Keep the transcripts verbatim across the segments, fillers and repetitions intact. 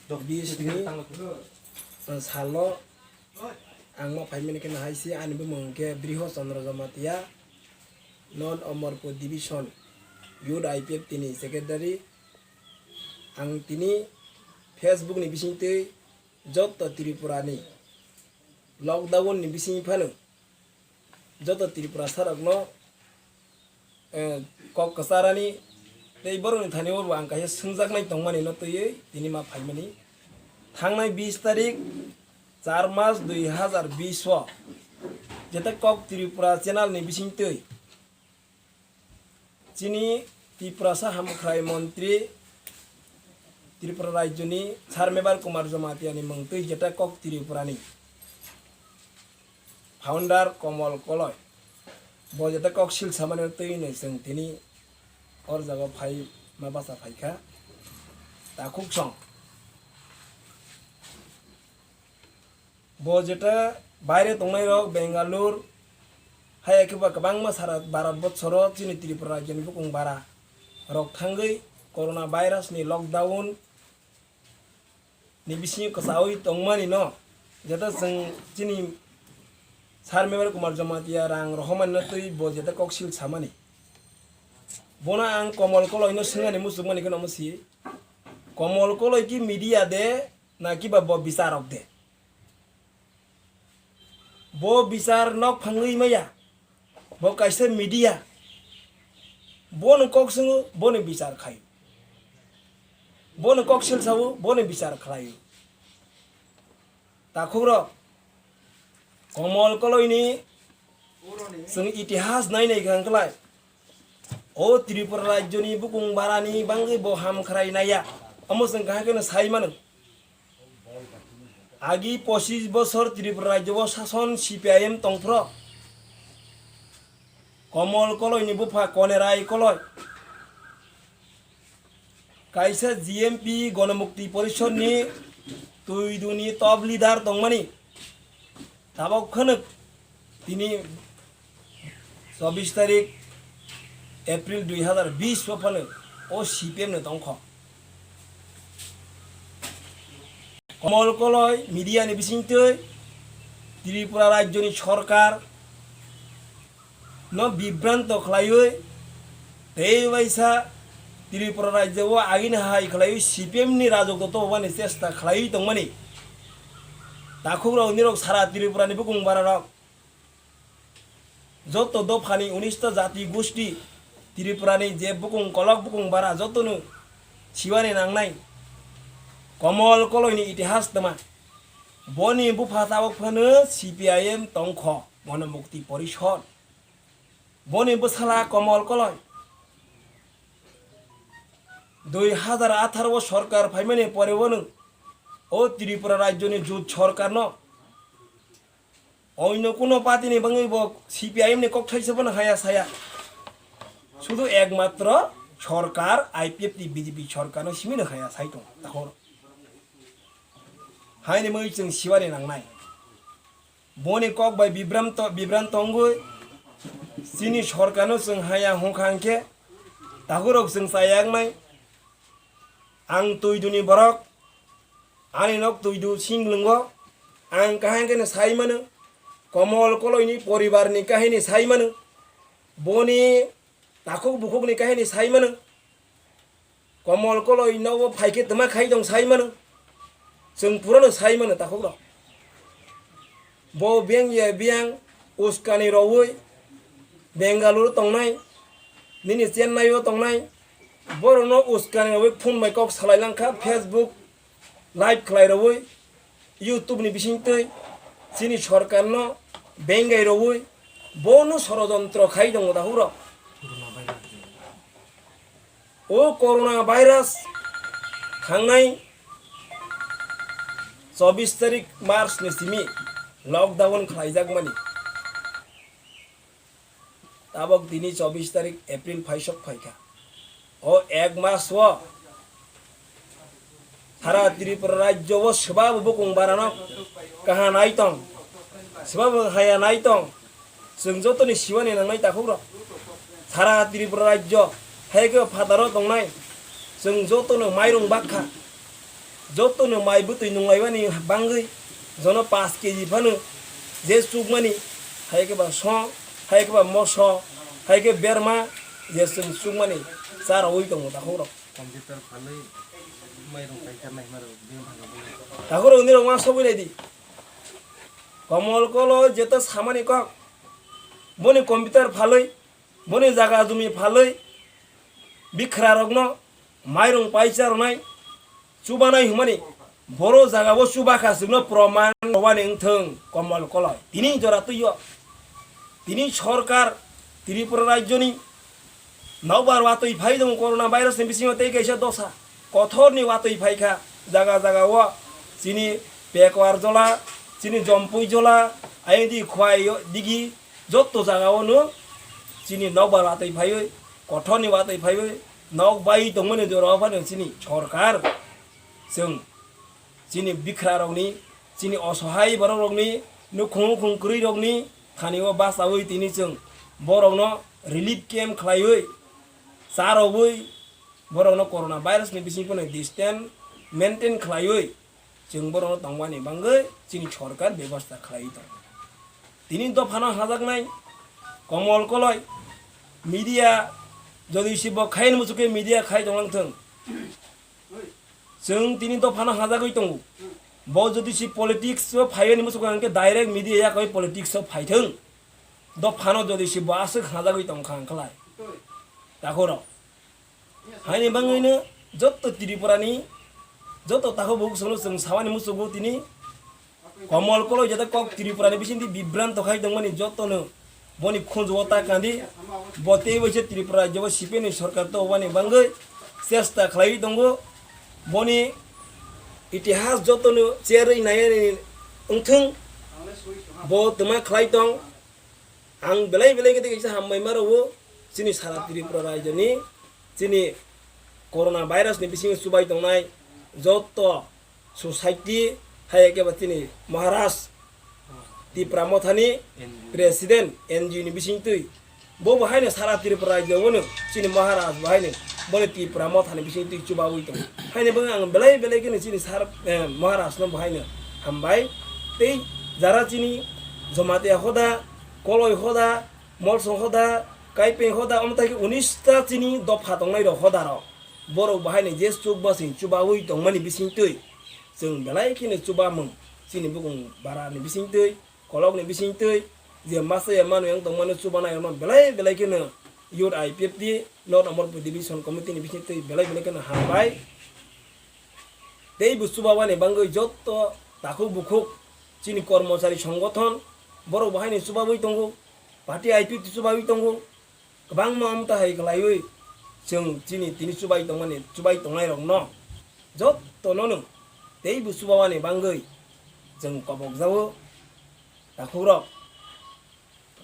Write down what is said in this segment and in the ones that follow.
Bis ni, uh, salo ang ma phaimani khe no hai se ani bumung khe Briho Chandra Jamatia, non Omorpur Division, Youth I P F T ni Secretary. Ang tini Facebook ni bisingtwi joto Tripura ni lockdown ni bising phano joto Tripura sarokno, eh, kok kwcharani tei borokni thani o bo ang kaisa swngjaknai tongmani no twiwi tini ma phaimani. Thangnai bis tarik char mas dui hazar bis o jeta kok Tripura channel ni bisingtwi chini Tiprasa Hamkrai Montri Tripura Rajyoni Sir Mebar Kumar Jamatia ni mungtwi jeta kok Tripura ni founder Komol Koloi. Bo jeta kok sil samani twi no chwng tini or jaga phai ma basa phaikha. Takhuk song. Bo jeta baire tongnai rok Bengaluru, hai khe ba kwbangma sara Bharat borsoro chini Tripura rajyoni bukung bara rok thangwi corona virus ni lockdown ni bisingo kwchaui tongmani no, jeta chwng chini Sir Mebar Kumar Jamatia rang rohormani no twi bo jeta koksil samani. Bono ang Komol Koloi no swngani muchungmani kheno omo si. Komol Koloi ki media de na kiba bo bisarok de? Bo bisar nok phangwi maya. Bo kaisa media. Bono kok swngo, bono bisar khaio. Bono kok sil sao, bono bisar khlaio. Takhukrok, Komol Koloini chwng itihas nai nai kha wngkhlai. O Tripura rajyoni bukung barani bangwi bo hamkhrai naiya. Omo chwng kaham kheno sai mano. Agi pochis bosor Tripura rajyo o sason C P I M tongphro. Komol Koloini bupha Konerai Koloi. Kaisa G M P Gonomukti Porishod ni twi duni top leader tongmani. Tabok khwnwk tini chobbish tarik April dui hazar bish o phano o C P M no tongkho. Komol Koloi media ni bisingtwi Tripura rajyoni sorkar no bibranto khlaiwi tei waisa Tripura rajyo o agini hai khlaiwi C P M ni rajok dotto bani chesta khlaiwi tongmani. Takhukrok nirok sara Tripura ni bukung bara rok joto dophani unista jati gusti Tripura ni je bukung kolok bukung bara jotono siwani nangnai. Komol Koloi ni itihas tma. Boni bupha tabok phano C P I M tongkho, Gonomukti Porishod. Boni bwsala Komol Koloi. Dui hazar atharo o sorkar phaimani pore bono o Tripura rajyoni jut sorkarno oino kuno party ni bangwi bo C P I M ni kokthaisa bono haya saya. Sudu ekmatro sorkar I P F T B J P sorkarno simino haya sai tongo. Takhor haini mui chwng siwani nangnai. Boni kok bai bibram to, bibran tongwi chini sorkarno chwng haya hwnkha hwnkhe takhurok chwng chayaknai. Ang twi duni borok, ani nok twi du singlwngo. Ang kaham khe no sai mano, Komol Koloini poribar ni kahini sai mano, boni takhuk bukhuk ni kahini sai mano. Komol Koloi nogo phaikhe tma khai tong sai mano. Chwng purano sai mano takhukrok. Bo beng ya biyang uskani rowui Bengaluru tongnai, nini Chennai o tongnai, borokno uskani rowui phone bai kok salai langkha, Facebook live khlai rowui, YouTube ni bisingtwi chini sorkarno bengai rowui bono sorojontro khai tongo takhukrok. O corona virus thangnai chobbish tarik March ni simi lockdown khlaijakmani. Tabok tini chobbish tarik April phaisok phaikha. O ek mas o sara Tripura rajyo o swbabo bukung barano kaha nai tong, swbabo haya nai tong. Chwng jotoni siwani nangnai takhukrok. Sara Tripura rajyo hai khe phataro tongnai. Chwng jotono mairung bakha. Jotono mai bwtwi nunglaimani bangwi jono paanch K G phano je chukmani, hai khe ba song, hai khe ba moso, hai khe berma, je chwng chukmani cha rwui tongo takhukrok. Computer phalwi mairung paikha naima rok bini bhagwi. Takhukrok nini rok ma sogwi naidi. Komol Koloi jeto samani kok, boni computer phalwi, boni jaga jumi phalwi, bikhra rokno mairung paisa rwnai, chubanai hwnmani, boro jagao chubakha chwngno proman rwani wngthung Komol Koloi. Tini jora twio, tini sorkar Tripura rajyoni nokbar watwi phai tongo corona virus ni bisingo tei kaisa dosa kothor ni watwi phaikha jaga jaga o chini Pekwar jola, chini Jompui jola, ayang di Khwai digi jotto jaga o no chini nokbar watwi phaiwi kothor ni watwi phaiwi nok bai tongmani jora o phano chini sorkar chwng chini bikhra rokni, chini osohai borok rokni, nukhung nukhung kwrwi rokni thani o bachawi tini chwng borokno relief camp khlaiwi, cha rwui borokno corona virus ni bising phano distance maintain khlaiwi chwng borokno tongmani bangwi chini sorkar bebosta khlaiwi tongo. Tini dophano hajaknai Komol Koloi media jodi si bo khaini muchukhe media khai tonglang thung. Chwng tini dophano hajagwi tongo. Bo jodi si politics o phaiwi ni muchukha hwnkhe direct media yakwi politics o phaithwng. Dophano jodi si bo aswk hajagwi tongkha hwnkhlai. Takhorok. Haini bangwino jotto Tripura ni jotto takhuk bukhuk sono chwng sawani muchugo tini Komol Koloi jeta kok Tripura ni bisingtwi bibranto khai tongmani jotono boni khunjuo ta kandi. Bo tei waisa Tripura rajyo bo C P M ni sorkar to wani bangwi chesta khlaiwi tongo. Boni itihas jotono cherwi naiani wngthung. Bo twma khlai tong. Ang belai belai khe tei kaisa hambai ma rwo chini sara Tripura rajyo ni chini corona virus ni bisingo chubai tongnai jotto society, hai khe ba chini Maharaj Tipra Mothani president N G O ni bisingtwi. Bo bo haino sara Tripura rajyo bono chini Maharaj bo haino bono Tipra Mothani bisingtwi chubawi tongo. Haino bo ang belai belai kheno chini sar, eh, Maharaj no bo haino hambai. Tei jara chini Jamatia hoda, Koloi hoda, Molsong hoda, Kaipeng hoda, omo tai khe unis ta chini dopha tongnai rok hoda rok. Borok bo haino je chuk basing chubawi tongmani bisingtwi. Chwng belai kheno chubamung chini bukung bara ni bisingtwi, kolok ni bisingtwi, je masa ya manu yang tongmani chubanai rokno belai belai kheno youth I P F T, North Amarpur Division Committee ni bisingtwi belai belai kheno hambai. Tei bo chubabani bangwi jotto takhuk bukhuk chini kormochari songothon borok bo haino chubawi tongo, party I P F T chubawi tongo. Kwbangma amta hai khlaiwi chwng chini tini chubai tongmani, chubai tongnairokno jottono nwng teibo chubamani bangwi chwng kobokjago takhukrok.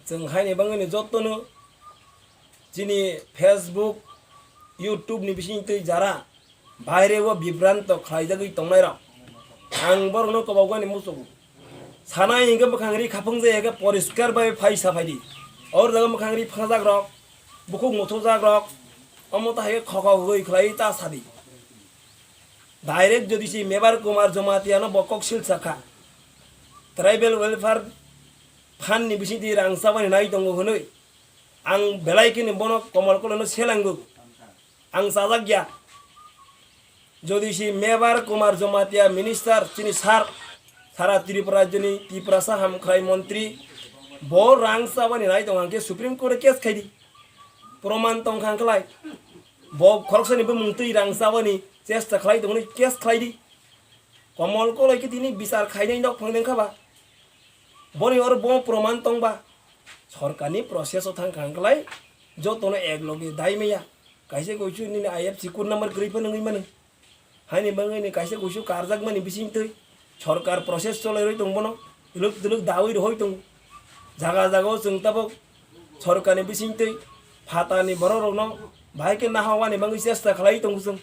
Chwng haini bangwino jottono chini Facebook, YouTube ni bisingtwi jara baire o bibranto khlaijagwi tongnairok. Ang borokno kobokmani muchungo. Sanai hingke mwkhang ri khapung jaya khe poriskar bai phai sa phaidi. Or jaga mwkhang ri phajak rok, bukhuk muthujak rok, omo ta hai khe khokok hugui khlai ta sadi. Direct jodi si Mebar Kumar Jamatia no bo kok sil sakha. Tribal Welfare Fund ni bisingtwi rang chabani nai tongo hwnwi. Ang belai kheno bono Komol Koloi no selango. Ang chajak ya. Jodi si Mebar Kumar Jamatia minister chini sir, sara Tripura rajyoni Tiprasa hamkhrai montri, bo rang chabani nai tong hwnkhe Supreme Court case khaidi. Proman tong kha hwnkhlai. Bo khoroksani bumung twi rang chabani chesta khlai tongni case khlaidi. Komol Koloi khe tini bichar khainai nok phang dengkha ba. Boni oro bo proman tong ba. Sorkarni process o thang kha hwnkhlai jotono ek loge dai maya. Kaisa koisu nini I F C code number kwrwi phano wngwi mano. Haini bagwi ni kaisa koisu karjakmani bisingtwi sorkar process cholairwi tong bono. Twlwk twlwk dawi rohoi tongo. Jaga jaga o chwng tabok sorkarni bisingtwi phatani borok rokno bahai khe nahawani bagwi chesta khlai tongo chwng.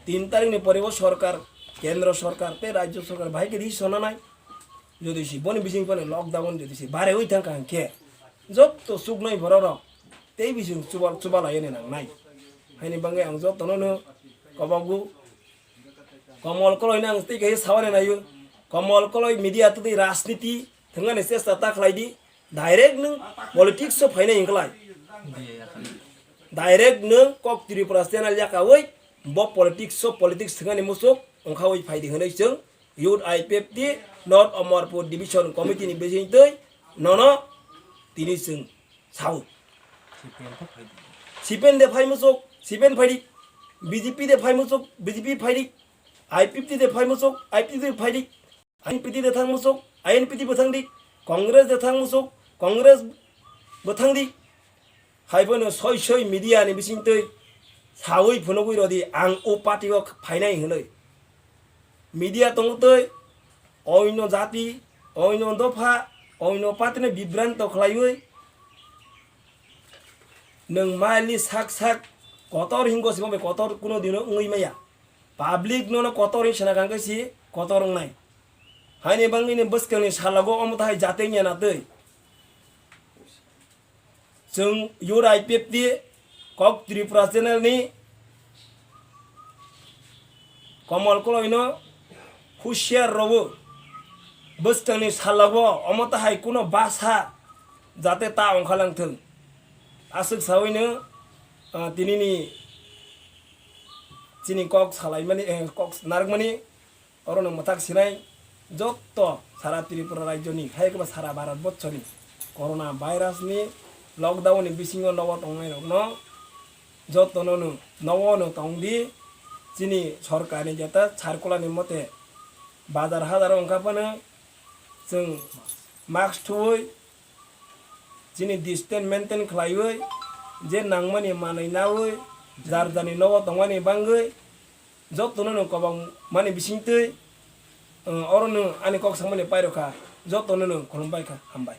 Tin tarikni pore o sorkar, kendro sorkar tei rajyo sorkar bahai khe decision nanai. Jodi si boni bising phano lockdown jodi si barewi thang kha hwnkhe jotto chuknai borok rok tei bising chuba, chuba laiyani nangnai. Haini bagwi ang jotono no kobogo Komol Koloi no ang tei kaisa sawi naio. Komol Koloi media twi rajniti thwngani chesta ta khlai di. Direct nwng politics o phainai hwnkhlai. Direct nwng kok Tripura channel yakawi bo politics o politics thwngani muchuk wngkhawi phaidi hwnwi chwng Youth I P F T North Amarpur Division Committee ni bisingtwi nono tini chwng sao. C P M de phai muchuk, C P M phaidi. B J P de phai muchuk, B J P phaidi. I P F T de phai muchuk, I P F T phaidi. I N P T de thang muchuk, I N P T bo thang di. Congress de thang muchuk, Congress bo thang di. Hai bono soi soi media ni bisingtwi sawi phunugwi rodi ang o party o phainai hwnwi. Media tongtwi oino jati, oino dopha, oino party no bibranto khlaiwi nwng maili sak sak kotor hingo simo bai kotor kuno dino wngwi maya. Public nono kotor hin sana kangke si kotor wngnai. Haini bangni ni bwskangni salogo omo tahai jatengya natwi. Chwng Youth I P F T kok Tripura channel ni Komol Koloi no husiar rogo bwskangni salogo omo tahai kuno basa jate ta ongkhalang thwng. Aswk sawi no, ah, tini ni chini kok salai mani, eh, kok narwk mani. Oro no mwthak sinai jotto sara Tripura rajyo ni, hai khe ba sara Bharat borso ni corona virus ni lockdown ni bisingo nogo tongnai rok no jotto no nwng nogo no tong di. Chini sorkar ni jeta circular ni mote bazar hazar wngkha phano chwng mask thuwi chini distance maintain khlaiwi je nangmani manwi nawi jar jarni nogo tongmani bangwi jotto no nwng kwbang mani bisingtwi, uh, oro nwng ani kok samani pairokha jotto no nwng khulumbai kha hambai.